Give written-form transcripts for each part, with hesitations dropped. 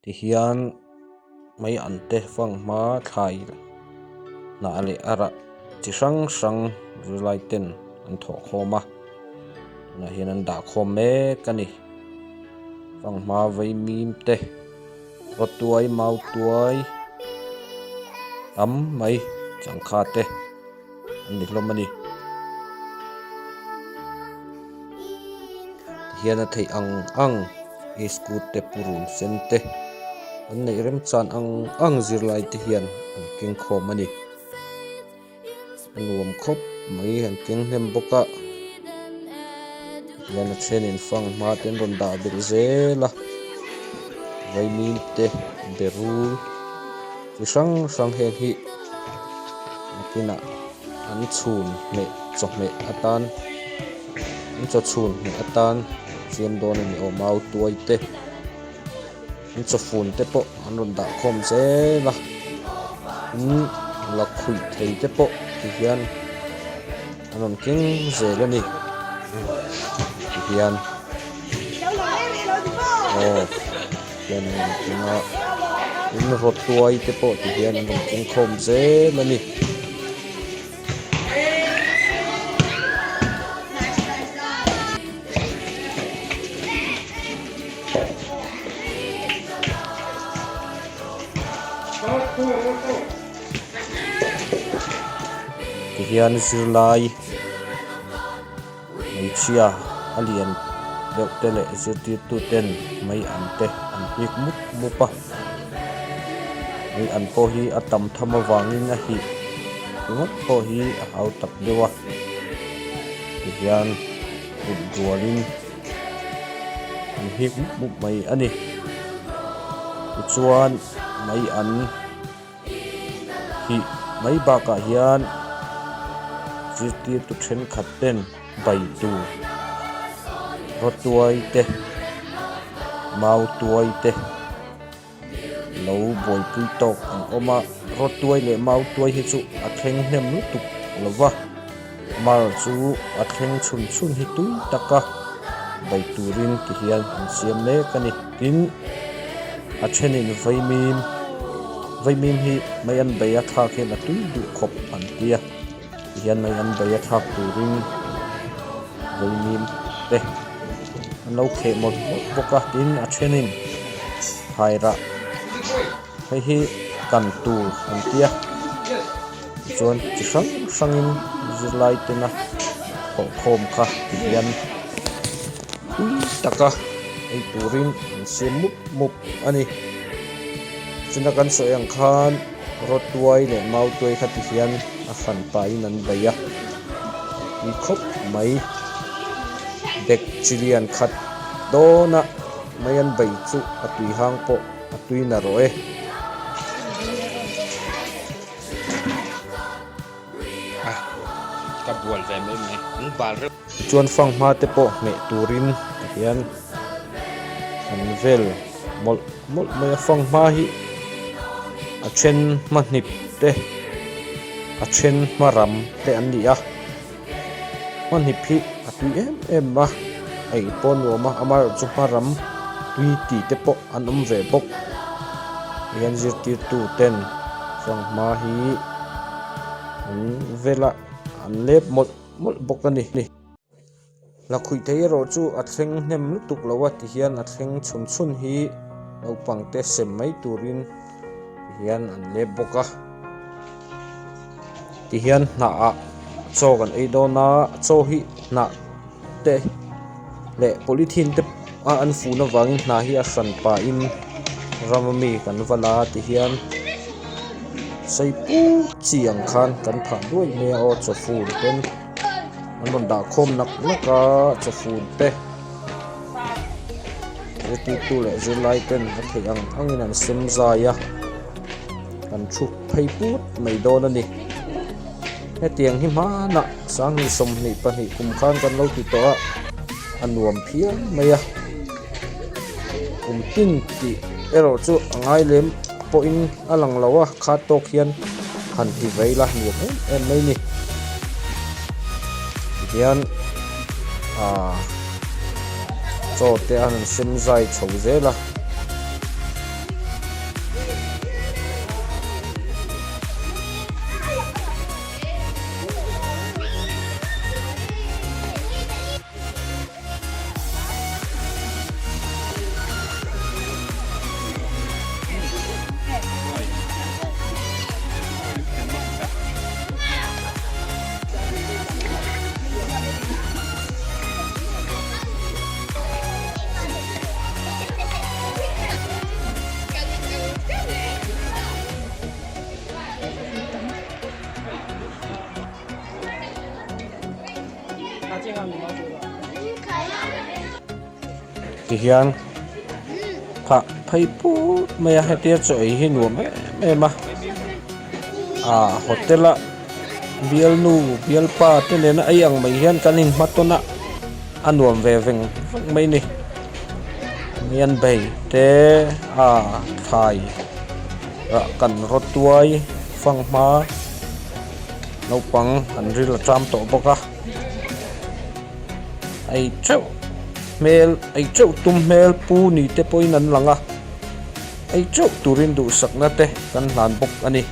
Tihian mai an te fanghma thlai hnah leh a rah chi hrang hrang zirlai ten an thawh khawm a tunah hian an dah khawm mek a ni fanghma vaimim te rawtuai mautuai tam mai changkha te. an ni hlawm a ni. Tihian a theih ang ang iskut te purun sen te an neih remchan ang ang zirlai te hian an keng khawm a ni. A nuam khawp mai an keng hnem bawk a tihian a thenin fanghma te an rawn dah belh zel a vaimim te berul chi hrang hrang heng hi. Nakinah an chhun hmeh chawhmeh atan an chaw chhun hmeh atan siam dawn a ni aw mau tuai te an chawfun te pawh an rawn dah khawm zel a tin lakhuih thei te pawh ti hian an rawn keng zel a ni ti hian aw. Hian an rawn keng a tin rawtuai te pawh ti hian an rawn keng khawm zel a ni. Ti hian zirlai. Hmeichhia a lian deuh te leh zirtirtu ten mai an te an hik mup mup a, mai an pawh hi a tam tham avangin a hih ringawt pawh hi a hau tak deuh a, tihian kut rualin an hik mup mup mai a ni. Tichuan mai an. Hih mai bakah hian zirtirtu thenkhat ten bai tur rawtuai te mautuai te lo buaipui tawk an awm a rawtuai leh mautuai hi chu a thleng hnem lutuk lo va mar chu a thleng chhun chhun hi tui taka bai turin ti hian an siam mek a ni tin. A thenin vaimim vaimim hi mai an bei a thlak hian a tui duh khawp an tia tihian mai an bei a thlak turin vaimim te an lo kheh mawlh mawlh bawk a tin a thenin thairah hei hi kan tur an tia tichuan chi hrang hrangin zirlai tena thawhkhawm kha tihian. Tui taka ei turin an siam mup mup a ni. Chuna kan sawi ang khan rawtuai leh mautuai kha ti hian a hran pahin an bei a, tui khawp mai. Bek chi lian khat dawna mai an bei chu a tui hang pawh a tui na rawh e. Ka bual ve mai mai an bal reuh. Chuan fanghma te pawh hmeh turin tihian an vel mawlh mawlh mai a, fanghma hi a then hmahnip te a then hma ram te an ni a, hmahnip hi a tui em em a, a ei pawh a nuam a, amaherawhchu hma ram tui tih te pawh an awm ve bawk tihian zirtirtu ten fanghma hi an vel a an lep mawlh mawlh bawk a ni. Lakhuih thei erawh chu a thleng hnem lutuk lo a tihian a thleng chhun chhun hi naupang te sem mai turin tihian an lep bawk a tihian hnah ah chaw kan ei dawn a chaw hi hnah te leh polythene te a an fun avangin hnah hi a hran pahin ram ami kan va la a tihian sei puk chi ang khan kan phah duai mai a aw chaw fun ten an rawn dah khawm nak nak a chaw fun te zirtirtu leh zirlai ten a theih ang angin an sem zai a kan thu phei put mai dawn a ni hetiang hi hmanah sanghnih 22 kum khan kan lo ti tawh a a nuam phian mai a kum tin tih erawh chu a ngai lem pawhin a lang lo a kha tawk hian han ti vei la nuam em em mai ni tihian ah chaw te a han sem zai chho zel a. Tihian phah phei put mai a hetia chaw ei hi nuam em em a ah hotel a bialnu bialpa te nena ei ang mai hian kan inhma tawn a a nuam ve veng veng mai a ni mian bei te ah thlai rah kan rawtuai fanghma naupang an ril a ṭam tawh bawk a. Ei teuh hmel ei teuh tum hmel pu ni te pawhin an lang a ei teuh turin duhsakna te kan hlan bawk a ni.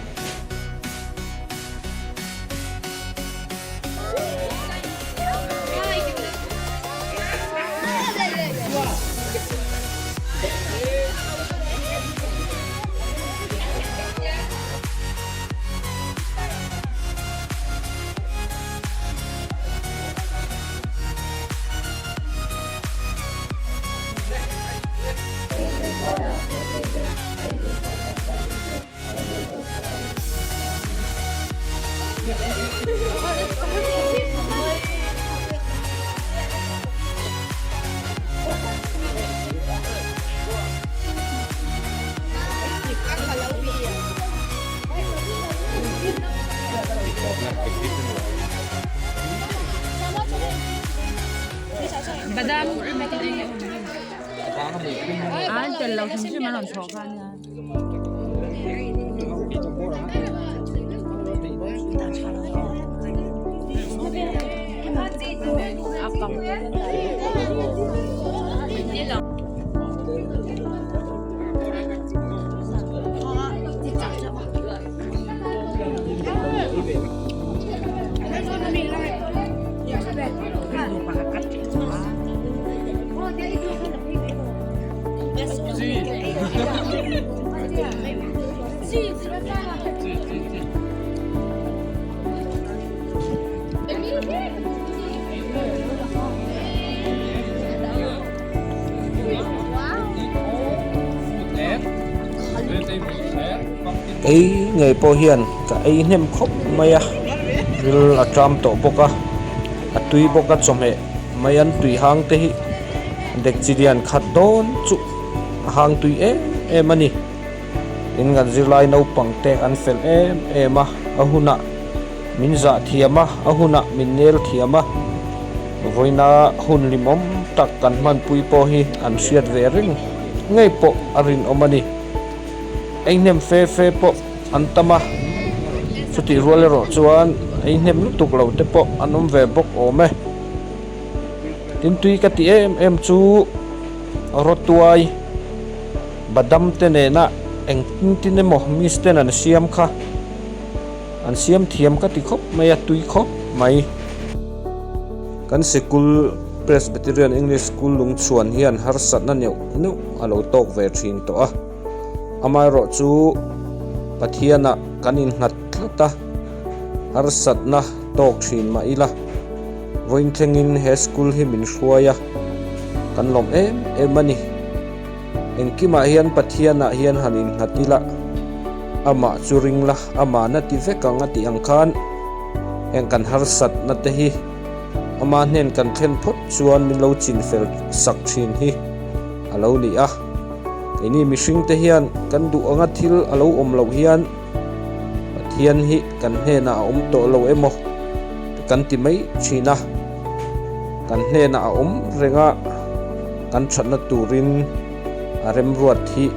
Ei ngei pawh hian ka ei hnem khawp mai a ril a ṭam tawh bawk a a tui bawk a chawhmeh mai an tui hang te hi dekchi lian khat dawn chu a hang tui em em a ni tin kan zirlai naupang te an fel em em a a hunah min zah thiam a a hunah min nel thiam a vawiina hun limawm tak kan hmanpui pawh hi an hriat ve reng ngei pawh a rinawm a ni. Ei hnem fe fe pawh an tam a, chutih rual erawh chuan ei hnem lutuk lo te pawh an awm ve bawk awm e. Tin tui ka ti em em chu rawtuai badam te nena engtin tin emaw miss ten an siam kha an siam thiam ka ti khawp mai a tui khawp mai. Kan sikul Presbyterian English School lungchhuan hian harsatna neuh neuh a lo tawk ve thin tawh a, amaherawh chu Pathianah kan innghat tlat a, harsatna tawk thin mah ila vawiin thlengin he school hi min hruai a, kan lawm em em a ni. Engkimah hian Pathianah hian han innghat ila, amah chu ring la, amah na ti vek ang a tih ang khan heng kan harsatna te hi Ama hnen kan thlen phawt chuan min lo chin fel sak thin hi a lo ni a. Keini mihring te hian kan duh anga thil a lo awm loh hian Pathian hi kan hnenah a awm tawh lo emaw te kan ti mai thin a. Kan hnenah a awm reng a, kan thatna turin a remruat hi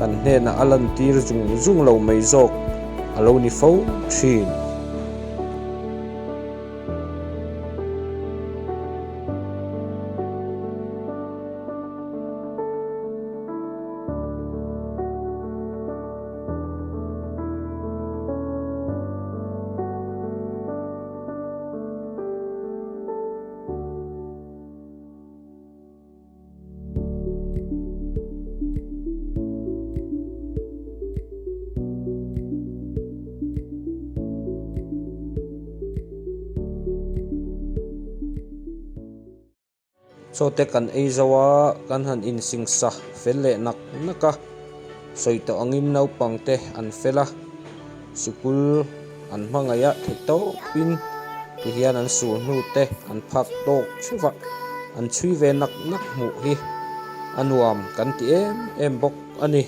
kan hnenah a lantir zung zung lo mai zawk a lo ni fo thin. Chaw te kan ei zo a, kan han insingsa fel leh nak nak a, sawi tawh angin naupang te an fel a, sikul an hmangaih a theih tawpin. Tihian an sul hnu te an phak tawk theuh a, an chhui ve nak nak hmuh hi a nuam kan ti em em bawk a ni.